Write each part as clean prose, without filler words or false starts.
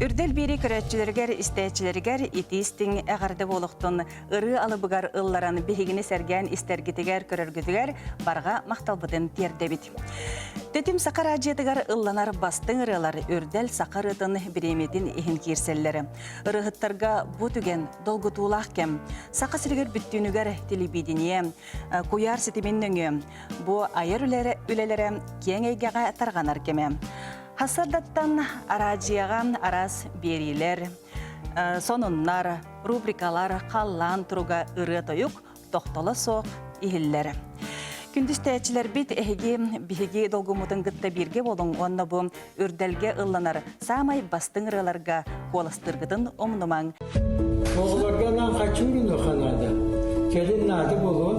Үрдэл биэрии көрөөччүлэригэр, истээччилэригэр итии-истиҥ эҕэрдэ буолуохтун ырыа алыбыгар ылларан биһигини сэргээн истэргитигэр, көрөргүтүгэр барҕа махталбытын тиэрдэбит. Тэтим саха араадьыйатыгар ылланар бастыҥ ырыалар Үрдэл саха ырыатын бириэмийэтин иһин киирсэллэр. Ырыаһыттарга бу түгэн долгутуулаах кэм. Саха сиригэр бүттүүнүгэр телевидение, куйаар ситимин нөҥүө бу айар үлэлэрэ киэҥ эйгэҕэ тарҕанар кэмэ. Хассардаттан араадьыйаҕа араас биэриилэр, сонуннар, рубрикалар, халлаан туруга ырыа-тойук тохтоло суох иһиллэр. Күндүстээччилэрбит эһиги биһиги долгуммутун кытта бииргэ буолуҥ уонна бу үрдэлгэ ылланар саамай бастыҥ ырыаларга куоластыыргытын умнумаҥ. Оҕолорго анаан харчы уурунуохха наада. Кэлин наада буолуо.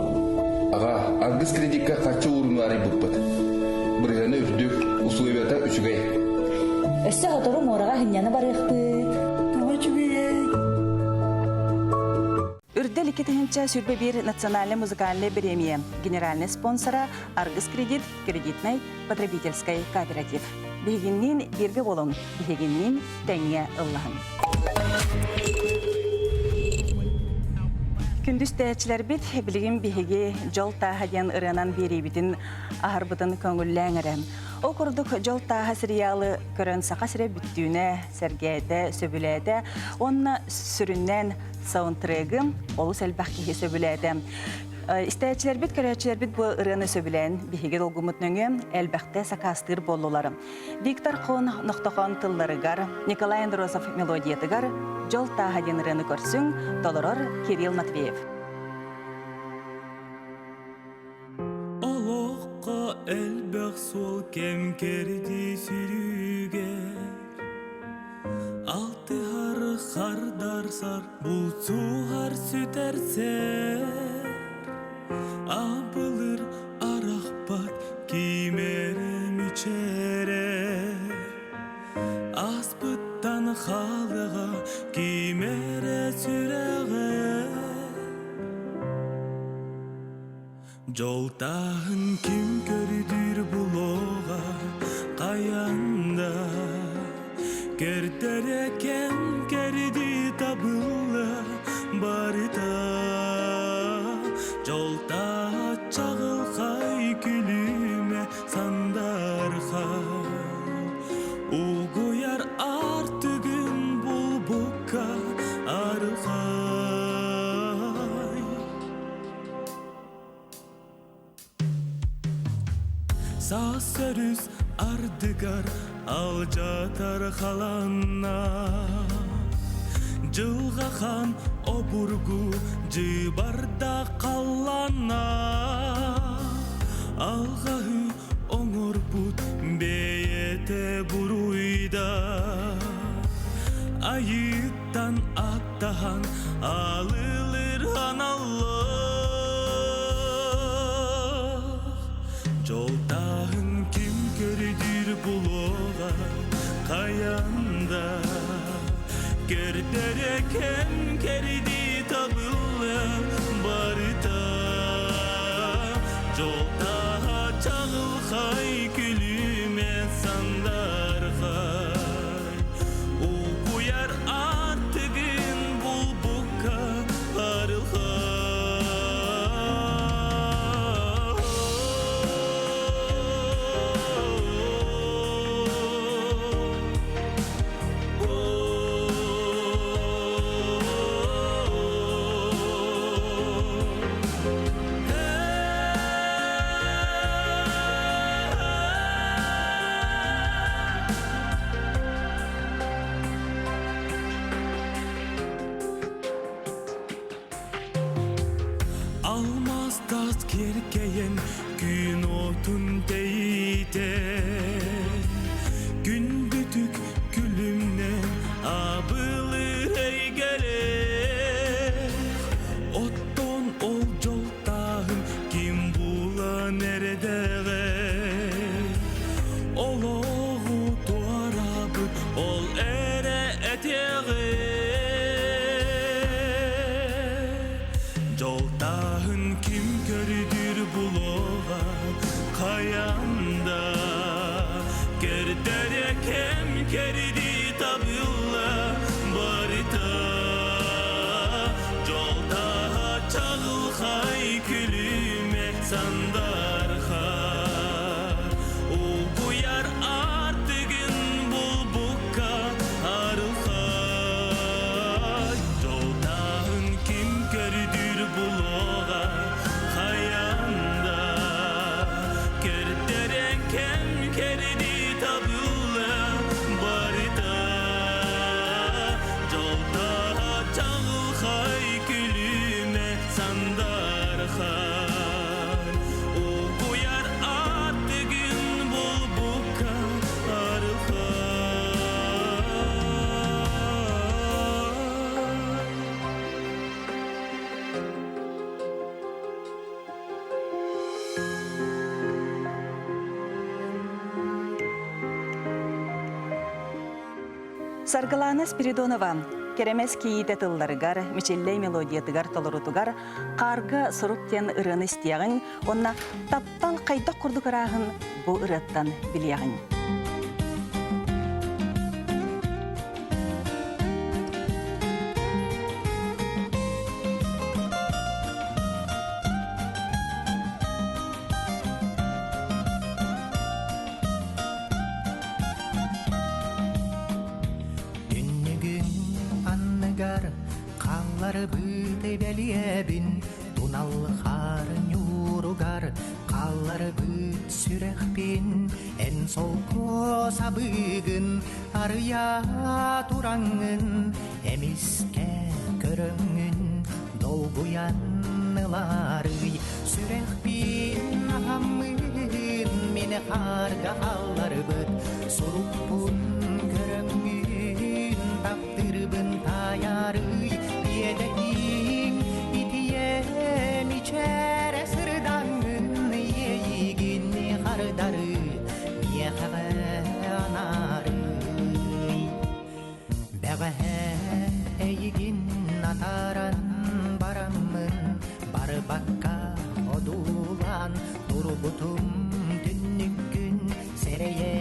Аҕа, аргыс кредикка харчы уурунуу арыйбыппыт. Бырыһыана үрдүк, условията үчүгэй. Өссө сотору муораҕа сынньана барыахпыт. Тоҕо үчүгэйэй? Үрдэл 2021 национальнай музыкальнай бириэмийэ генеральнай спонсора Аргыс Кредит кредитнай потребительскай кооператив. Биһигинниин бииргэ буолуҥ, биһигинниин тэҥҥэ ыллаһыҥ. Күндү истээччилэрбит, билигин биһиги Дьол тааһа диэн ырыанан биэриибитин аһарбытын көҥүллээҥ эрэ. Ол курдук Дьол тааһа сериалы көрөн Саха сирэ бүттүүнэ сэргээтэ, сөбүлээтэ уонна сүрүннээн саундтрегы олус элбэх киһи сөбүлээтэ. Истээччилэрбит, көрөөччүлэрбит бу ырыаны сөбүлээн биһиги долгуммут нөҥүө элбэхтэ сакаастыыр буоллулар. Виктор Хон Нохтохон тылларыгар, Николай Андросов мелодиятыгар «Дьол тааһа» диэн ырыаны көрсүҥ, толорор Кирилл Матвеев. Олоххо элбэх суол кэм кэрдии сүрүгэр Алтыһар хардарсар булсуһар сүтэрсэр Абылыр арахпат кимэрэ мүчэрэ Аспыттан хаалыга кимэрэ сүрэҕэ Дьолтааһын ким көрдүүр булуоҕа хайаан да Кэрдэрэ кэм кэрдии табылла барыта Дьолтааһа чаҕылхай күлүмэ сандархай Угуйар артыгын булбукка арылхай Саас өрүс ардыгар алдьатар халанна Дьылҕа хаан обургу дьыбарда халланна Алҕаһы оҥорбут бэйэтэ буруйда Айыыттан аттаһан алылыр аналлаах Дьолтааһын ким көрдүүр булуоҕа хайан да Көрдөрө кэм кэрдии табылла барыта Дьолтааһа чаҕылхай күлүмэ сандархай Угуйар аартыгын булбукка арылхай. кэрди табылла барыта Жолтаха чаҕылхай күлүмэ сандарха Угуйар артыгын булбукка арылхай Жолтаһын ким көрдүр булуоҕа хайанда Көрдөрөн кэм кэрди табылла барыта Жолтаһа чаҕылхай күлүмэ сандархай Угуйар аттыгын булбукка арылхай Саргылаана Спиридонова Кэрэмэс кийиитэ тылларыгар, мичиллэй мелодиятыгар толорутугар хаарга сурук диэн ырыаны истиэҕиҥ уонна таптал хайдах курдук ырааһын бу ырыаттан билиэҕиҥ. Түннүгүн анныгар хаалларбыт бэлиэбин Тунал хаар ньууругар хаалларбыт сүрэхпин Эн солко сабыыгын арыйа тураҥҥын Эмискэ көрөҥҥүн долгуйан ылаарый Сүрэхпин аһаммын мин хаарга хаалларбыт Сурукпун көрөҥҥүн таптырбын таайарый Иэдэтиҥ итиэм ичээрэ сырдаҥҥын Иэйигин хардары миэхэҕэ анаарый Бэҕэһээ эйигин атааран бараммын барбакка одуулаан турбутум түннүккүн сэрэйэ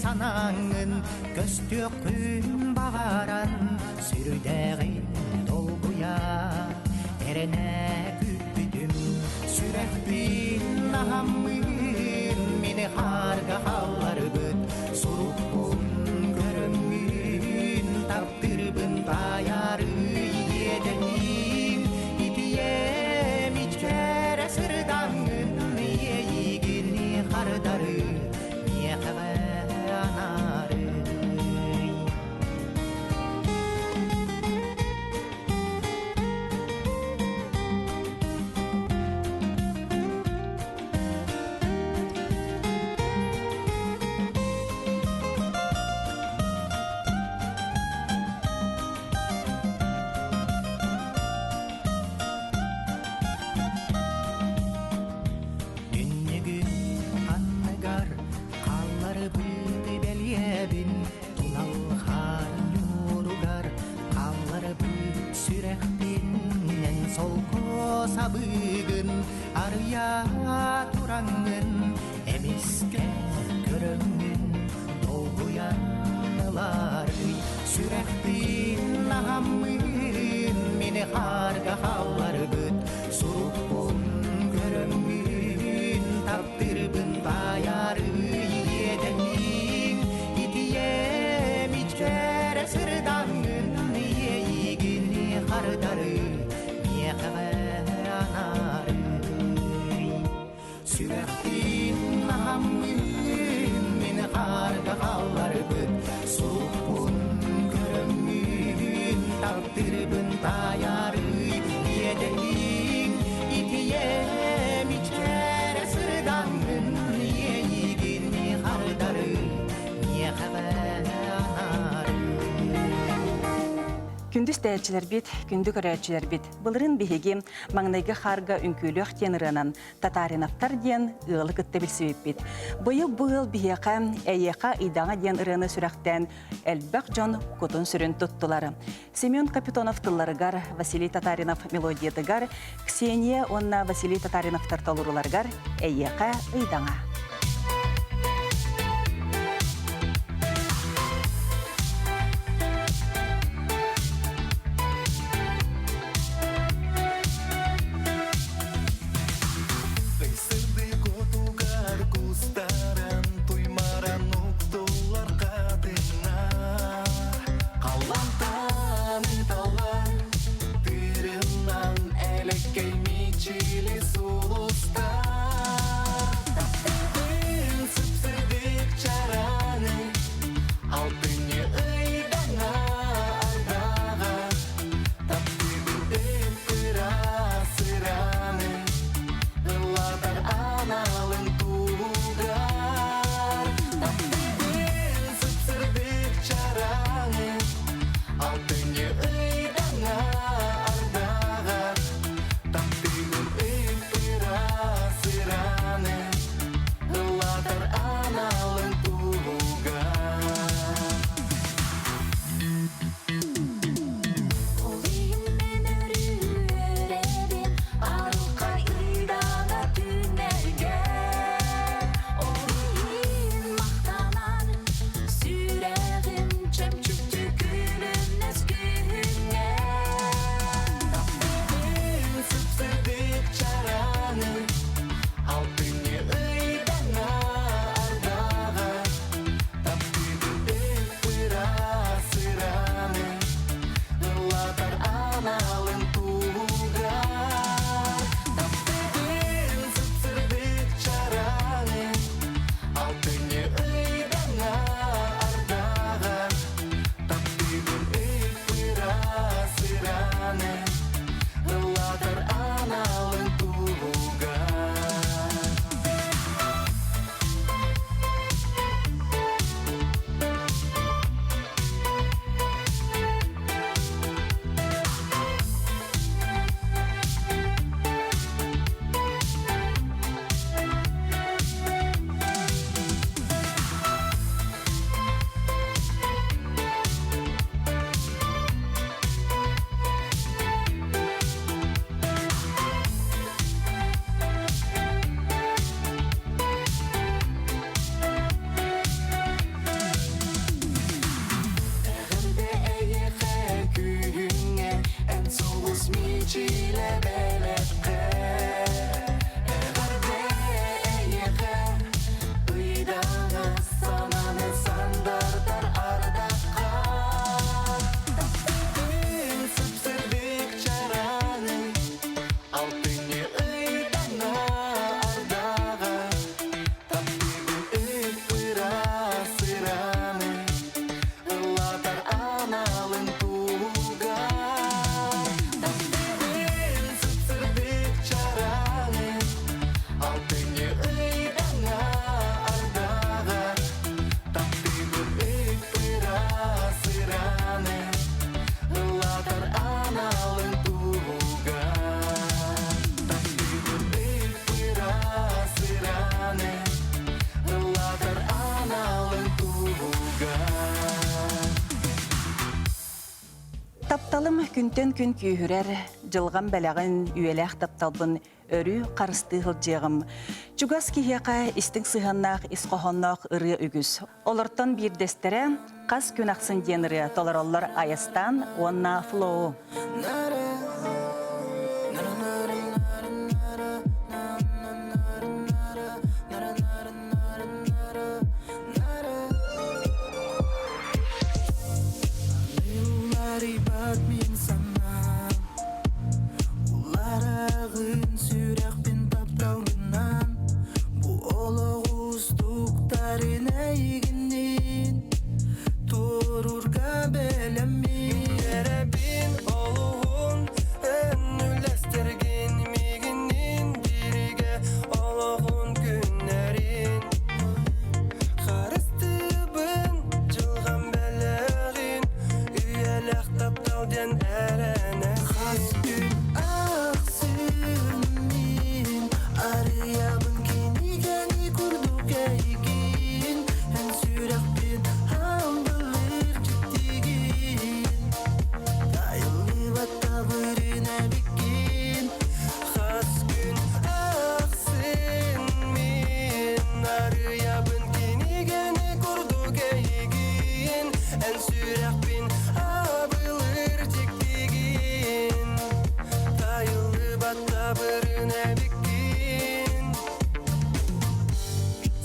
санааҥҥын көстүөххүн баҕаран сүрдээҕин долгуйа эрэнэ күүппүтүм сүрэхпин аһаммын мини хаарга хаалларбыт сурукпун көрөммүн таптырбын таайарый иэдэниим итиэм иччэрэ сырдаҥҥын иэйигин хардары миэхэҕэ анаарый Түннүгүн анныгар хаалларбыт бэлиэбин Тунал хаар ньууругар хаалларбыт сүрэхпин Эн солко сабыыгын арыйа тураҥҥын Эмискэ көрөҥҥүн долгуйан ыларый Сүрэхпин аһаммын мини хаарга хаалларбыт Сурукпун көрөммүн таптырбын таайарый иэдэниҥ итиэм иччэрэ сырдаҥҥын иэйигин хардары миэхэҕэ анаарый Сүрэхпин аһаммын мин хаарга хаалларбыт сурукпун көрөммүн таптырбын таайарый иэдэниҥ итиэм иччэрэ сырдаҥҥын иэйигин хардары миэхэҕэ анаарый Күндү истээччилэрбит, күндү көрөөччүлэрбит, былырын биһиги маҥнайгы хаарга үҥкүүлүөх диэн ырыанан Татариновтар диэн ыалы кытта билсибиппит. Быйыл бу ыал биһиэхэ «Эйиэхэ ыйдаҥа» диэн ырыаны сүрэхтээн элбэх дьон кутун-сүрүн туттулар. Семен Капитонов тылларыгар, Василий Татаринов мелодиятыгар, Ксения уонна Василий Татариновтар толорууларыгар «Эйиэхэ ыйдаҥа». Тапталым күнтэн күн күүһүрэр, дьылҕам бэлэҕин, үйэлээх тапталбын өрүү харыстыы сылдьыаҕым. Чугас киһиэхэ истиҥ сыһыаннаах ис хоһоонноох ырыа үгүс. Олортон биирдэстэрэ «Хас күн ахсын» диэн ырыа толороллор Айастаан уонна Флоу. Уларыйбат мин санаам Уларагын сүрэхпин тапталгынан Бу олох уустуктарын эйигинниин Туоруурга бэлэммин Эрэбин олуһун Өнүлэстэргин миигинниин бииргэ олоҕун күннэрин Харыстыыбын дьылҕам бэлэҕин Үйэлээх таптал диэн эрэнэ Хас күн ахсын мин арыйабын кинигэни курдук эйигин Эн сүрэхпин хамбылыыр дьиктигин Тайыллыбат табырын эбиккин Хас күн ахсын мин арыйабын кинигэни курдук эйигин Эн сүрэхпин абылыр дьиктигин Тайыллыбат табырын эбиккин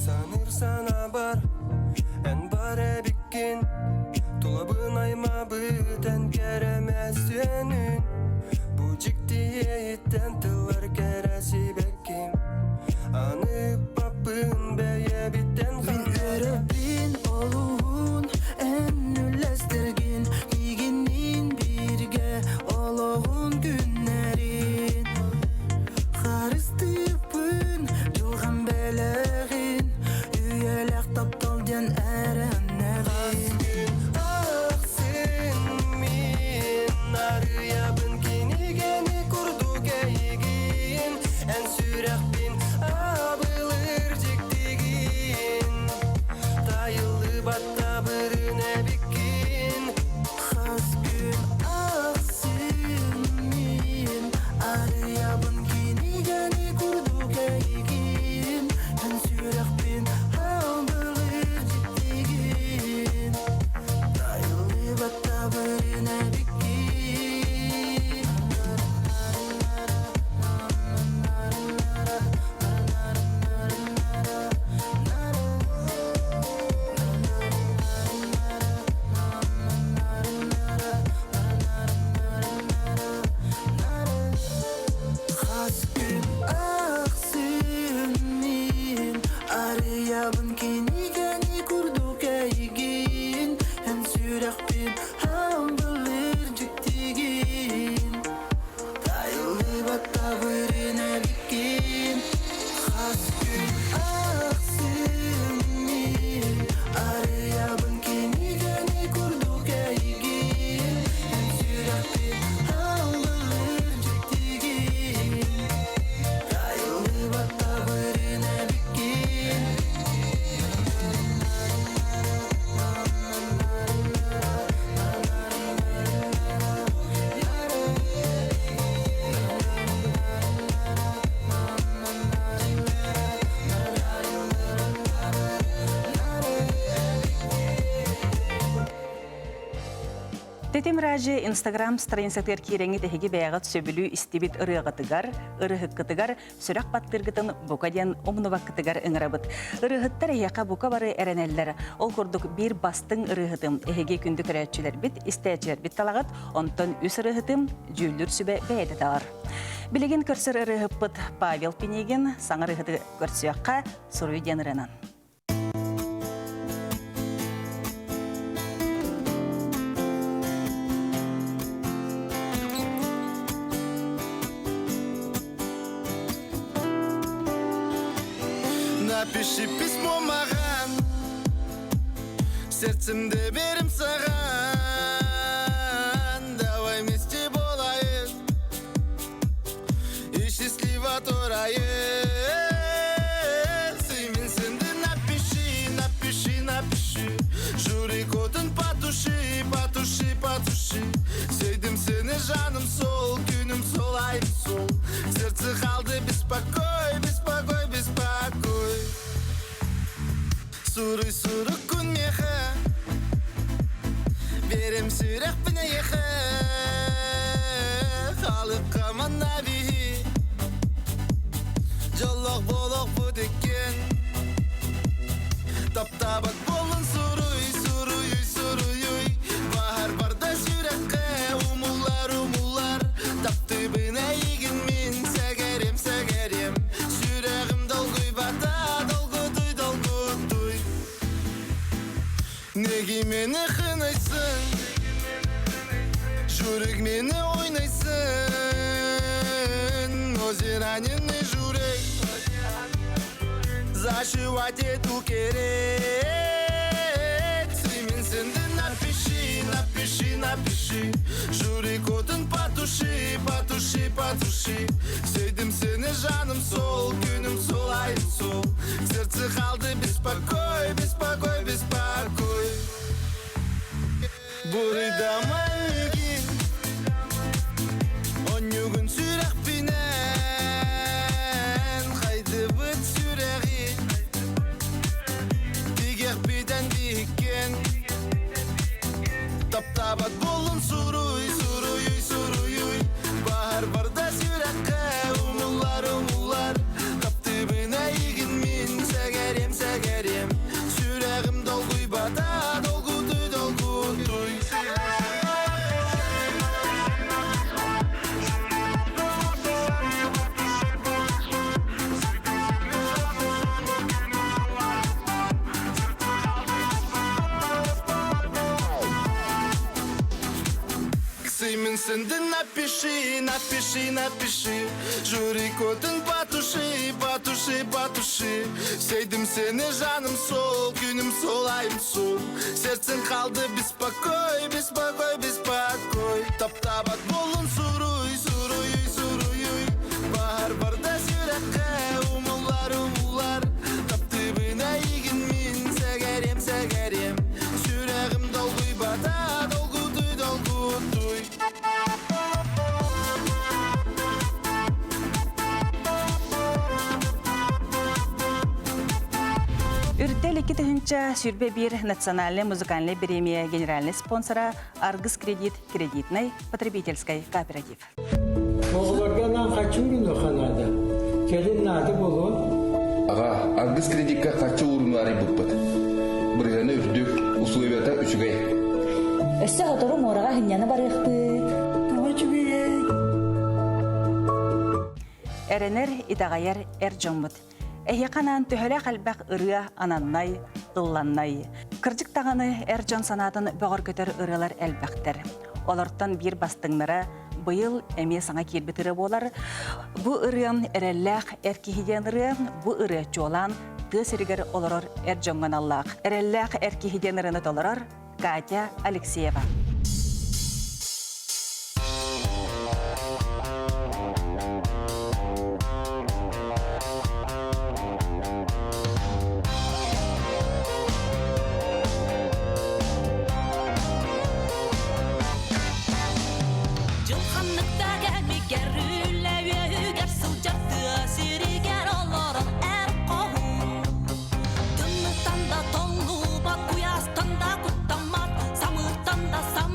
Саныыр санаабар эн бар эбиккин Тулабын аймабыт эн кэрэмэсүөнүн Бу дьикти иэйиттэн тыллар кэрэсибэккин Аны ыппаппын бэйэбиттэн Мин үөрэбин олуһун эн үллэстэргин Миигинниин бииргэ олоҕун күннэрин Харыстыыбын дьылҕам бэлэҕин Үйэлээх таптал диэн эрэнэҕин Ахсын мин арыйабын кинигэни курдук эйигин Эн сүрэхпин абылыр дьиктигин Тайыллыбат табырын эбиккин Хас күн ахсын мин арыйабын кинигэни курдук эйигин Эн сүрэхпин абылыр дьиктигин Тайыллыбат табырын эбиккин Хас күн ахсын мин арыйабын кинигэни курдук эйигин Эн сүрэхпин хамбылыр дьиктигин Тайыллыбат табырын эбиккин Хас күн ахсын мин арыйабын кинигэни курдук эйигин Эн сүрэхпин хамбылыр дьиктигин Тайыллыбат табырын эбиккин Тэтим Ражи Инстаграм страницатыгар киирэҥҥит эһиги бэйэҕит сөбүлүү истибит ырыаҕытыгар, ырыһыккытыгар сүрэх баттыыргытын бука диэн умнубаккытыгар ыҥырабыт. Ырыаһыттар эһиэхэ бука бары эрэнэллэр. Ол курдук биир бастыҥ ырыаһытым эһиги күндү көрөөччүлэрбит, истээччилэрбит талаҕыт, онтон үс ырыаһытым дьүүллүүр сүбэ бэйэтэ талар. Билигин көрсөр ырыаһыппыт Павел Пинигин саҥа ырыаһыты көрсүөххэ суруй диэн ырыанан. Напиши письмо маған Сердцемді берем саған Давай вместе болайық И счастливо тұрайық Сүймен сенді напиши, напиши, напиши Жүрек отын потуши, потуши, потуши. Бүтүм сүрэхпин эйиэхэ Халыкка манна биһи Дьоллоох буолуохпут иккиэн Таптаабат буоллун суруй, суруй, суруй Баһар барда сүрэххэ умуллар, умуллар Таптыыбын эйигин мин сэгэрим, сэгэрим Сүрэҕим долгуйбата, долгутуй, долгутуй Неге мені қинайсың Жүрек мені ойнайсың Озераненный жүрек Зашивать ету керек Сүйменсіңді напиши, напиши, напиши Жүрек отын потуши, потуши, потуши Сүйдім сені жаным сол, күнім сол, айым сол Сердце қалды беспокой, беспокой, беспокой Буруйдама миигин Онньугун сүрэхпинэн Хайдыбыт сүрэҕи Тигиэхпитэн биһиккен Таптаабат буоллун суруй, суруй, суруй Баһар барда сүрэххэ умуллар, умуллар Таптыыбын эйигин мин сэгэрим, сэгэрим Сүрэҕим долгуйбата, долгутуй, долгутуй Сыймынсынды напиши, напиши, напиши Жүрек отын потуши, потуши, потуши Сүйдім сені жаным сол, күнім сол, айым сол Сердцем қалды беспокой, беспокой, беспокой Таптабат болын суруй, суруй, суруй Баһар барда сүрэххэ умуллар, умуллар Таптыыбын эйигин мин сэгэрим, сэгэрим Сүрэҕим долгуйбата, долгутуй, долгутуй Үрдэл 2021 национальный музыкальный премия генеральный спонсора Аргыс Кредит кредитный потребительский кооператив. Оҕолорго анаан харчы уурунуохха наада. Кэлин наада буолуо. Аҕа, Аргыс кредикка харчы уурунуу арыйбыппыт. Бырыһыана үрдүк, условията үчүгэй. Өссө сотору муораҕа сынньана барыахпыт. Тоҕо үчүгэйэй? Эрэнэр, итэҕэйэр эр дьоммут. Эһиэхэ анаан төһөлөөх элбэх ырыа ананнай, ылланнай. Кырдьык даҕаны эр дьон санаатын бөҕөргөтөр ырыалар элбэхтэр. Олортон биир бастыҥнара быйыл эмиэ саҥа киирбит ырыа буолар. Бу ырыам эрэллээх эр киһи диэн ырыа, бу ырыа чуолаан тыа сиригэр олорор эр дьоҥҥо аналлаах. Эрэллээх эр киһи диэн ырыаны толорор Катя Алексеева. Дьыл ханнык кэмигэр үлэ үөһүгэр сылдьар тыа сиригэр олорон эр хоһуун Тымныттан да толлубат, куйаастан да куттаммат, самыыртан да саа.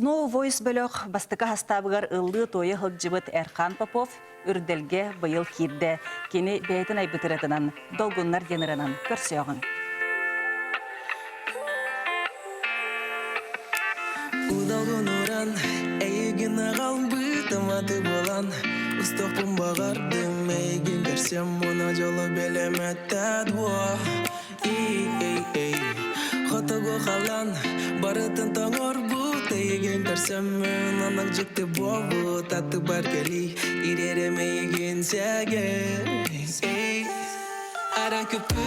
Snow Voice бөлөх бастакы хастаабыгар ыллыы-туойа сылдьыбыт Эрхан Попов үрдэлгэ быйыл киирдэ. Кини бэйэтин айбыт ырыатынан Долгуннар диэн ырыанан көрсүөҕүҥ. Удалгын эйигин аҕалбытым аты буолан Устуохпун баҕардым эйигин көрсөм уна дьолу бэлэмэтэ дуо Эй-эй-эй Хотугу халан барытын тоҥорбут эйигин көрсөммүн оннук дьикти буолбут аттыбар кэлий ириэрим эйигин сэгэр Эй Аракыппы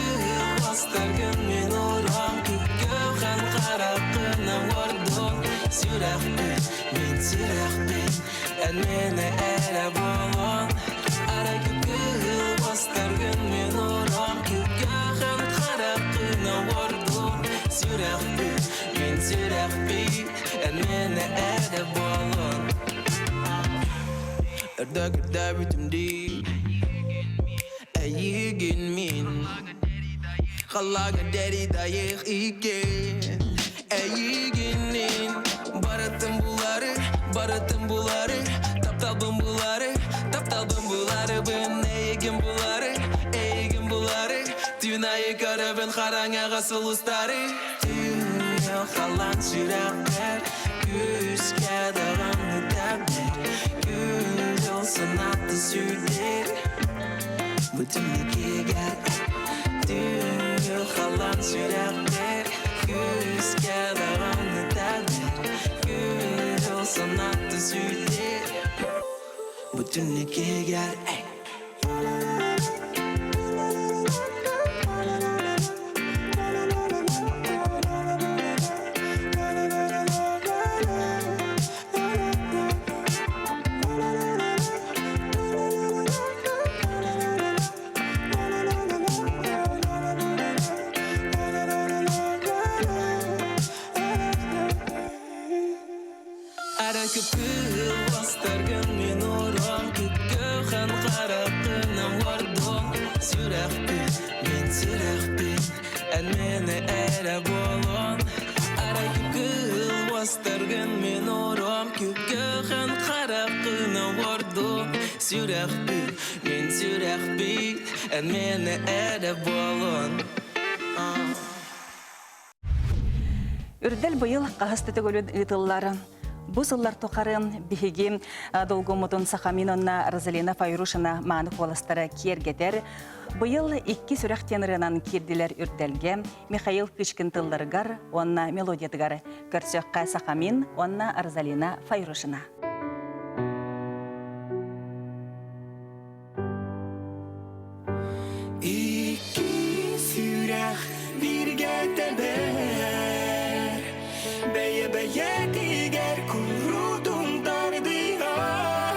Астаргын мин урам Күккөхөн хараххына ордук Сүрэхпин, мин сүрэхпин Эн мені эрэ буолуон Аракыппы астаргын мин урам Күккөхөн хараххына ордук Сүрэхпин, мин сүрэхпин Эн мені эрэ буолуон Өрдөк үрдээбитим дии Эйигин мин Халлааҥҥа дэридайых иккиэн Эйигинин Барытын булары, барытын булары Тапталбын булары, тапталбын буларыбын Эйигин булары, эйигин булары Түүн айы көрөбүн хараҥаҕа сулустары Түүнү халлаан сүрэхпэр Күүскэ даҕаны тэбэр Күн дьыл санаата сүүрдэр Бу түннүкигэр Түүнү халлаан сүрэхпэр Күүскэ даҕаны тэбэр Күн дьыл санаата сүүрдэр Бу түннүкигэр Аракы бастаргын мен ором Күккөхан қарақыным ордом Сүрэхпин, мен сүрэхпин Эн мені әрі болон Аракы бастаргын мен ором Күккөхан қарақыным ордом Сүрэхпин, мен сүрэхпин Эн мені әрі болон Үрдэл быйыл хаһыс да төгүлүн ыытыллар. Бу сыллар тухары биһиги долгуммутун Сахамин онна Розалина Файрушина мааны куоластара киэргэтэр. Быйыл икки сүрэх тенорынан киирдилэр үрдэлгэ Михаил Кычкин тылларыгар уонна мелодиятыгар көрсөххэ Сахамин уонна Розалина Файрушина. Икки сүрэх бииргэ тэбэр, Бэйэ-бэйэтигэр куруутун тардыһар.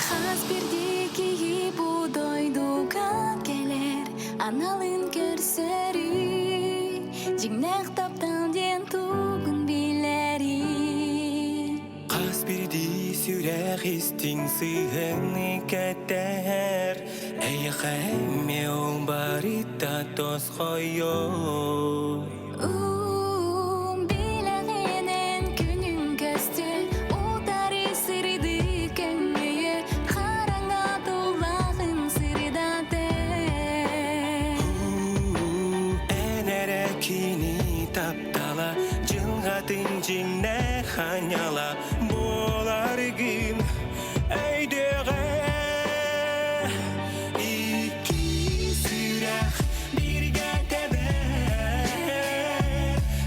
Хас биирдии киһи бу дойдуга кэлэр, аналын көрсөрүй, дьиҥнээх таптал диэн тугун билэрий. Хас биирдии сүрэх истиҥ сыһыаны кэтэһэр, Эйиэхэ эмиэ ол барыта тосхойор. Уум билэҕинэн күнүн көстүн, утары сырдыы көҥүлү, хараҥа туллаҕын сырдатар. Эн эрэ кини таптала, дьылҕатын дьиҥнээх анньала буоларгын өйдүөҕэ. Икки сүрэх бииргэ тэбэр,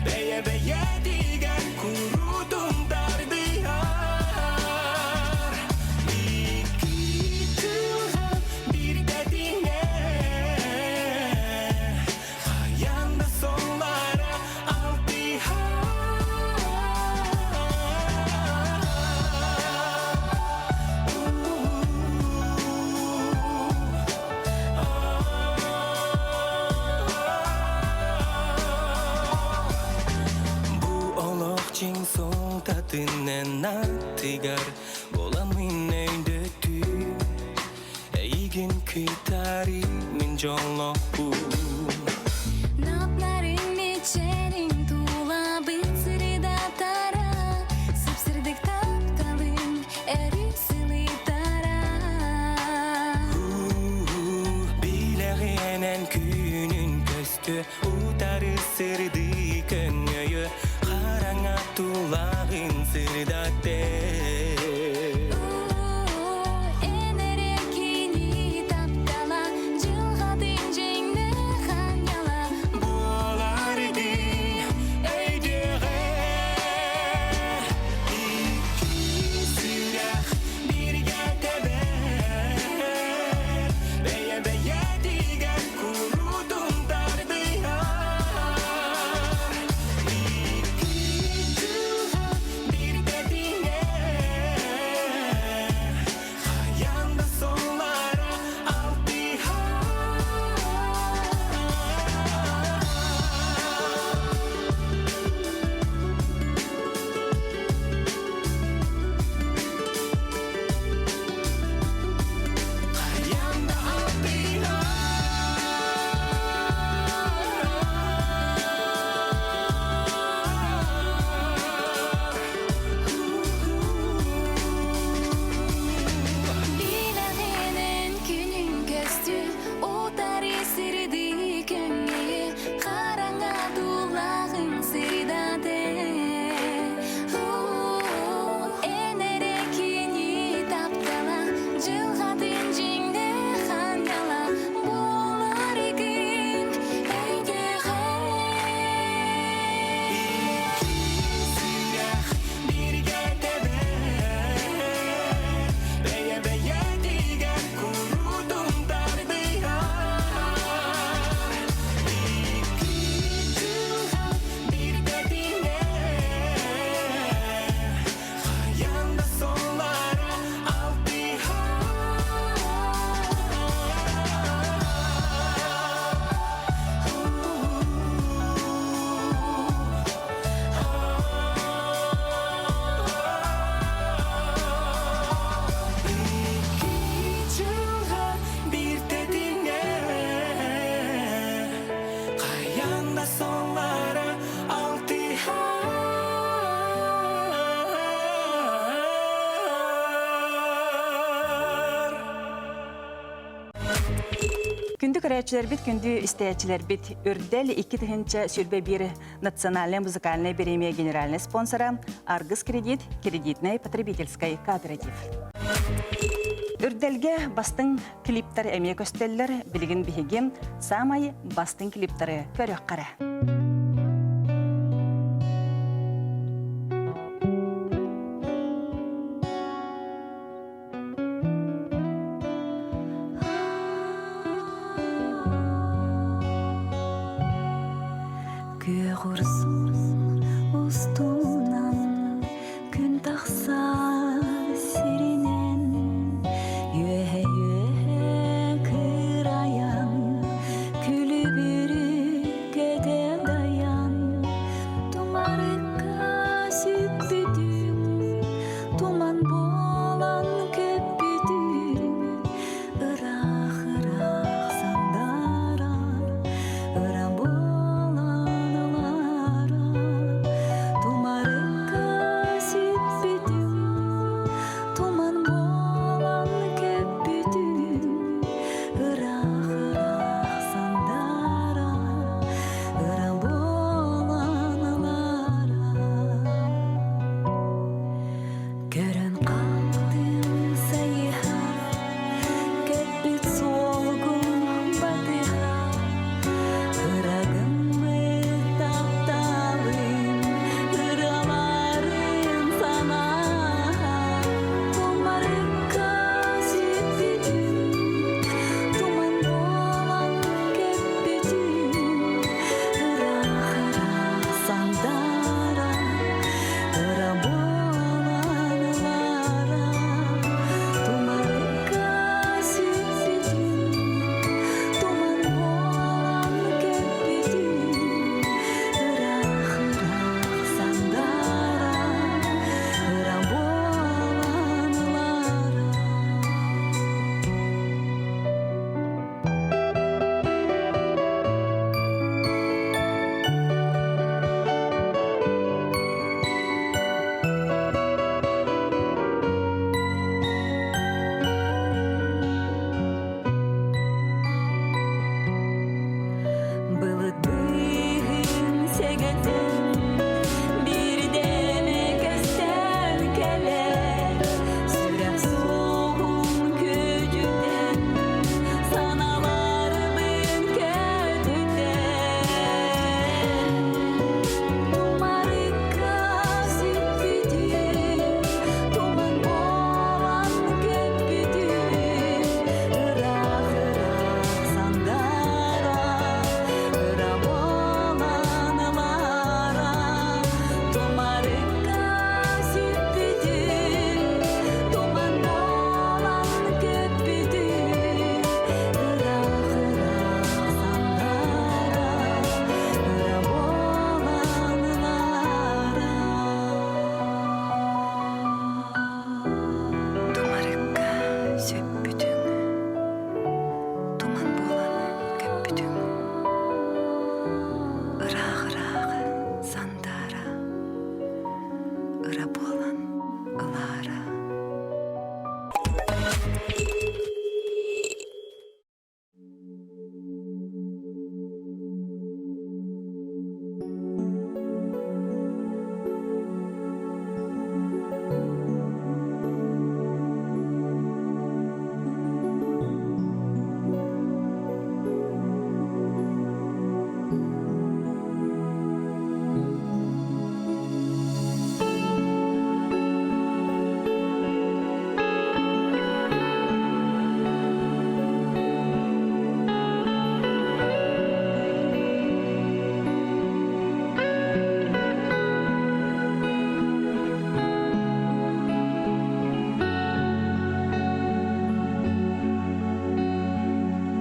бэйэ-бэйэтигэр куруутун тардыһар. Икки дьылҕа бииргэ тиҥэр, хайаан да соллара алтыһар. Бу олох чиҥ суолтатынан аттыгар буоламмын өйдөтүү Эйигин кытары мин дьоллоохпун Нап-нарын Тулаҕын сырдатар Эн эрэ кини таптала, дьылҕатын дьиҥнээх аанньала. Буолар дии өйдүөҕэ Икки сүрэх бииргэ тэбэр Бэйэ-бэйэтигэр куруутун тардыһар Икки дьылҕа бииргэ тиҥэр Хайаан да соллара алтыһар. Хайаан да алтыһар. Билэҕинэн күнүн көстүү, утары сирдии көҥү, хараҥа тулаҕын сырдатыы. Эн эрэ кини таптала, дьылҕатын дьиҥнээх аанньала буолар игин эйгэҕэ. Икки сүрэх бииргэ тэбэр, бэйэ-бэйэтигэр куруутун тардыһар. Икки дьылҕа бииргэ тиҥэр, хайаан да соллара алтыһар. Икки дьылҕа биир тэтиҥэр, хайаан да соллара алтыһар. Күндү көрөөччүлэрбит, күндү истээччилэрбит, Үрдэл 2021 национальнай музыкальнай бириэмийэ генеральнай спонсора Аргыс кредит, кредитнай потребительскай кооператив. Үрдэлгэ бастыҥ клиптар эмиэ көстөллөр, билигин биһиги саамай бастыҥ клиптары көрүөххэ. Күөх урсун устунан күн тахсар сиринэн үөһэ-үөһэ кырайан күлүбүрү көтө дайар. Ыра буолан ылаара.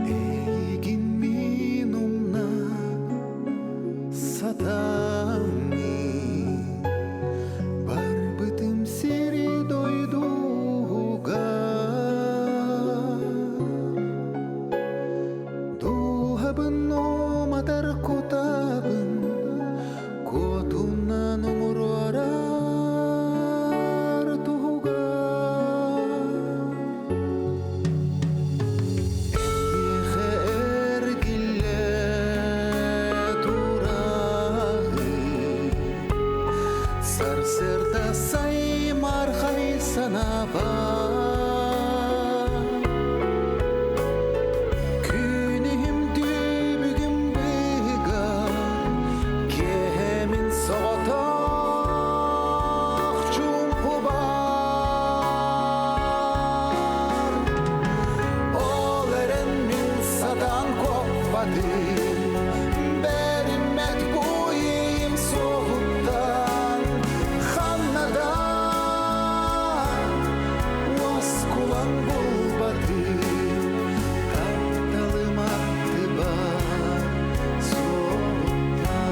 Эйигин мин умна сатаммын Барбытым сири дойдуга Дууһабын уматар кутабын Куотунан умуруорар туһугар Эйиэхэ эргиллэ тураҕын Сарсыарда саймаархай санаабар Күнүһүм түбүгүм быыһыгар Киэһэмин соҕотох чуумпубар Ол эрэн мин сатаан куоппатым Бэриммэт буйум суоһуттан Ханна да уоскулаҥ булбатым Тапталым аттыбар суоһуттан.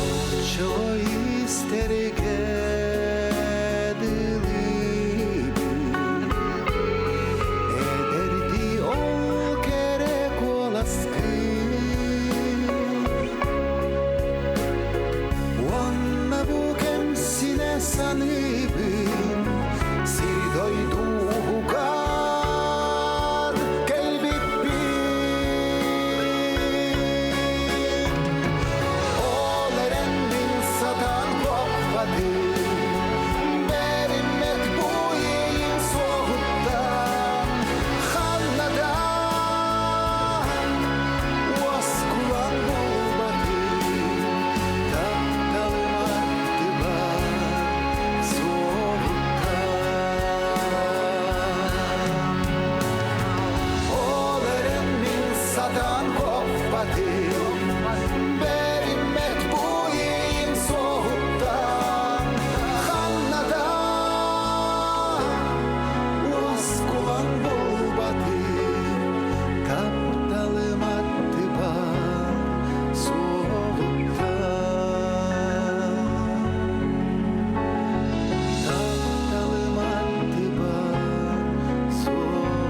Оччо истэргэ дылыбын Эдэрдии ол кэрэ куоласкын Уонна бу кэмсинэ саныыбын Сири дойду уһугар кэлбиппин Ол эрэн мин сатаан куоппатым Бэриммэт бу иэйиим суоһуттан Ханна да уоскулаҥ булбатым Тапталым аттыбар суоһуттан Ол эрэн мин сатаан куоппатым Бэриммэт бу иэйиим суоһуттан Ханна да уоскулаҥ булбатым Тапталым аттыбар суоһуттан Тапталым аттыбар суоһуттан.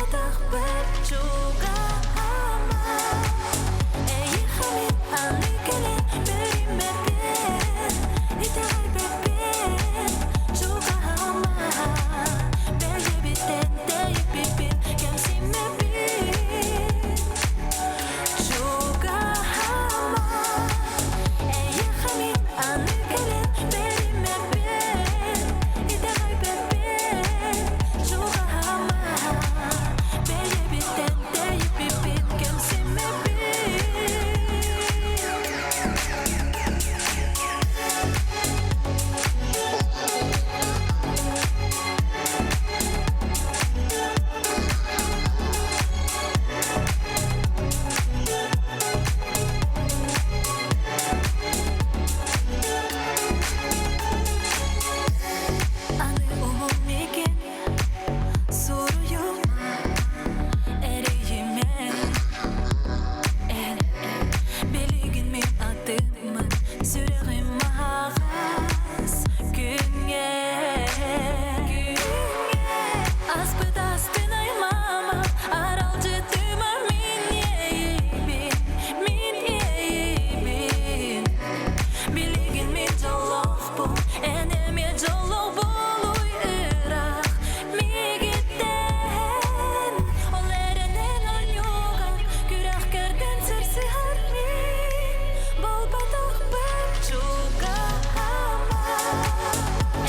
Болбатах бір чугаһаама. Эйиэхэ мин аны кэлэн бэриммэппин, итэҕэйбэппин. Чугаһаама. Бэйэбиттэн тэйиппиппин кэмсиммэппин. Чугаһаама. Эйиэхэ мин аны кэлэн бэриммэппин, итэҕэйбэппин. Чугаһаама. Бэйэбиттэн тэйиппиппин кэмсиммэппин. Аны уһун миигин суруйума, эрийимэ эн. Билигин мин атыммын, сүрэҕим аһаҕас күҥҥэ. Аспыт астын аймаама, аралдьытыма мин иэйиибин, мин иэйиибин. Билигин мин дьоллоохпун, эн эмиэ дьоллоох буолууй ыраах миигиттэн. Ол эрэн эн оонньуугар күрэххэрдэн сырсыһар мин буолбатахпын. Чугаһаама.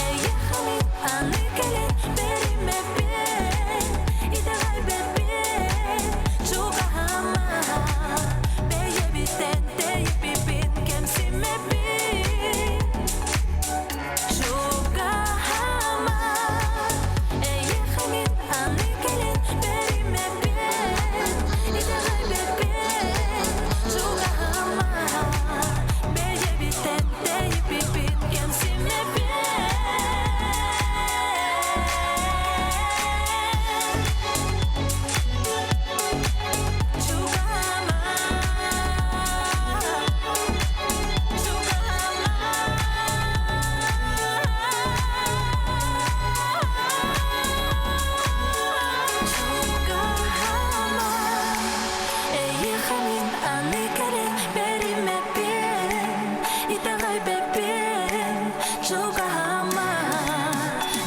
Эйиэхэ мин аны кэлэн бэриммэппин, итэҕэйбэппин. Чугаһаама. Бэйэбиттэн тэйиппиппин кэмсиммэппин. Чугаһаама. Эйиэхэ мин аны кэлэн бэриммэппин, итэҕэйбэппин. Чугаһаама. Бэйэбиттэн тэйиппиппин кэмсиммэппин. Чугаһаама. Чугаһаама. Эйиэхэ мин аны кэлэн бэриммэппин, итэҕэйбэппин. Чугаһаама.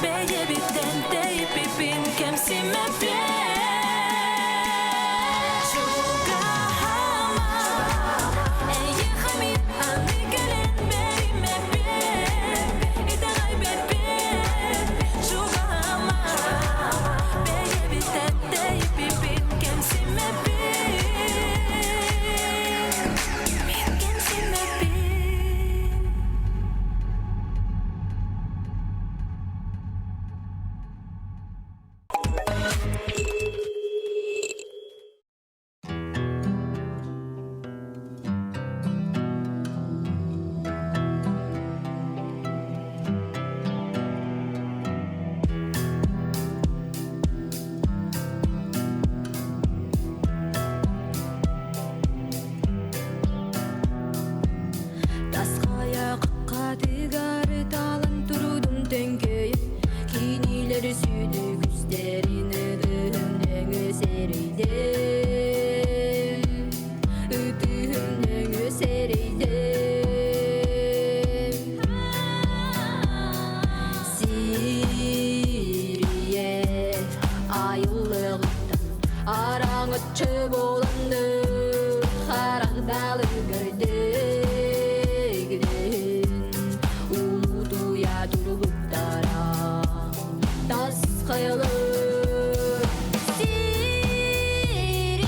Бэйэбиттэн тэйиппиппин кэмсиммэппин. Чугаһаама. Эйиэхэ мин аны кэлэн бэриммэппин, итэҕэйбэппин. Чугаһаама. Бэйэбиттэн тэйиппиппин кэмсиммэппин. Мин кэмсиммэппин. Тасқая қытығар талан турудум төңкөйүн, Кинилер сүдү күстерин ытыһым нөҥүө сэрэйдим, Ытыһым нөҥүө сэрэйдим. Сирийэ айыллыгыттан араҥаччы буоланнык харагдалы көрдөгүнүн улуутуйа турбуттара тас хайалар. Сирийэ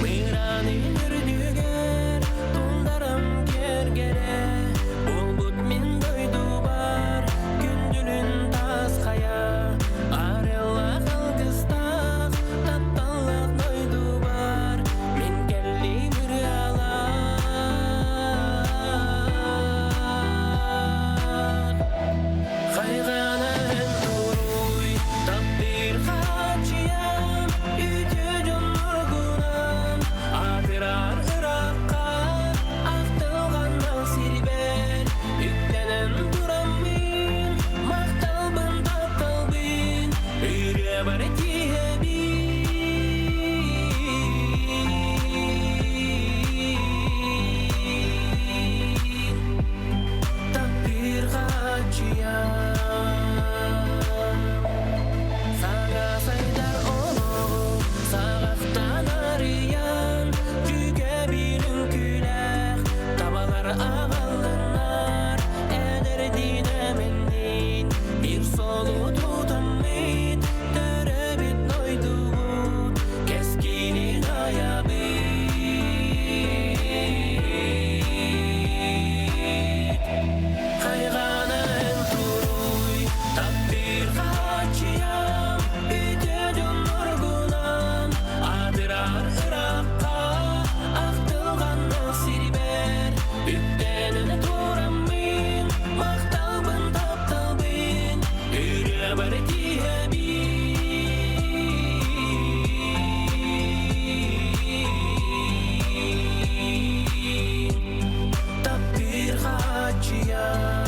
Мыраным үрдүгэр тундарам киэргэрэ Буолбут мин дойдубар күндүлүн таас хайа Арыаллаах алгыстаах тапталлаах дойдубар Мин кэллим ырыалаах Хайҕанан туруй, таптыыр хааччыйам, үтүө дьонноргунан, аатырар ыраахха, ахтылҕаннаах сирбэр, үктэнэн тураммын, махталбын тапталбын, ырыабар тиһэбин. Таптыыр хааччыйам Саҥа сайдар олоҕу саҕахтан арыйан Дьүкэбил үҥкүүлээх табалар аҕаллыннар Эдэрдиин эминниин биир суолу тутаммыт Төрөөбүт дойдубут кэскилин айабыт Хайҕанан туруй, таптыыр хааччыйам, үтүө дьонноргунан, аатырар ыраахха, ахтылҕаннаах сирбэр, үктэнэн тураммын, махталбын тапталбын, ырыабар тиһэбин. Таптыыр хааччыйам.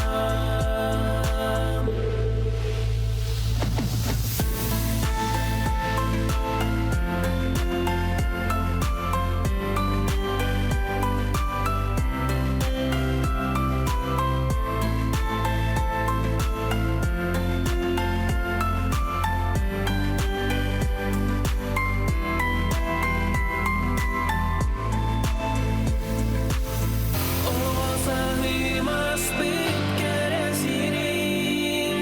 Оҕо саһыымаспыт кэрэ сирин,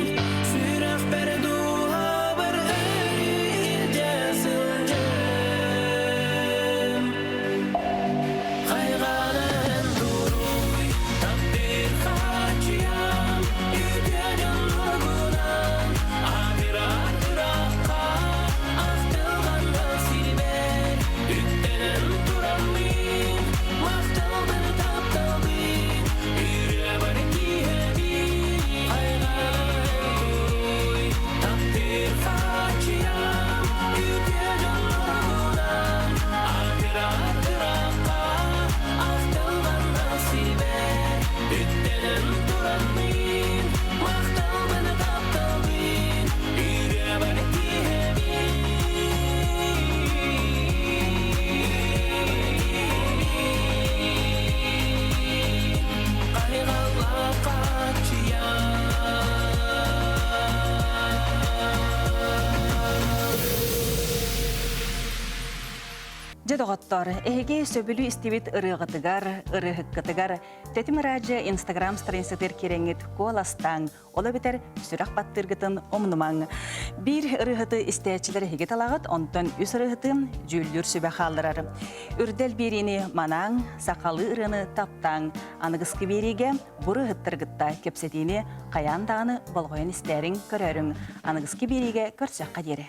сүрэхпэр дууһабар өрүү илдьэ сылдьыам. Хайҕанан туруй, таптыыр хааччыйам, үтүө дьонноргунан, аатырар ыраахха, ахтылҕаннаах сирбэр, үктэнэн тураммын, махталбын тапталбын, ырыабар тииһэбин. Хайҕанан туруй, таптыыр хааччыйам, үтүө дьонноргунан, аатырар ыраахха, ахтылҕаннаах сирбэр, үктэнэн тураммын, махталбын тапталбын, ырыабар тииһэбин. Хайҕаллаах хааччыйам. Дьэ доҕоттоор, эһиги сөбүлүү истибит ырыаҕытыгар, ырыаһыккытыгар Тэтим Радио Инстаграм страницатыгар киирэҥҥит куоластааҥ, ол эбэтэр сүрэх баттыыргытын умнумаҥ. Биир ырыаһыты истээччилэр эһиги талаҕыт, онтон үс ырыаһыты дьүүллүүр сүбэ хаалларар. Үрдэл биэриини манааҥ, сахалыы ырыаны таптааҥ. Аныгыскы биэриигэ бу ырыаһыттаргытта кэпсэтиини хайаан даҕаны болҕойон истээриҥ, көрөөрүҥ. Аныгыскы биэриигэ көрсөххө диэри.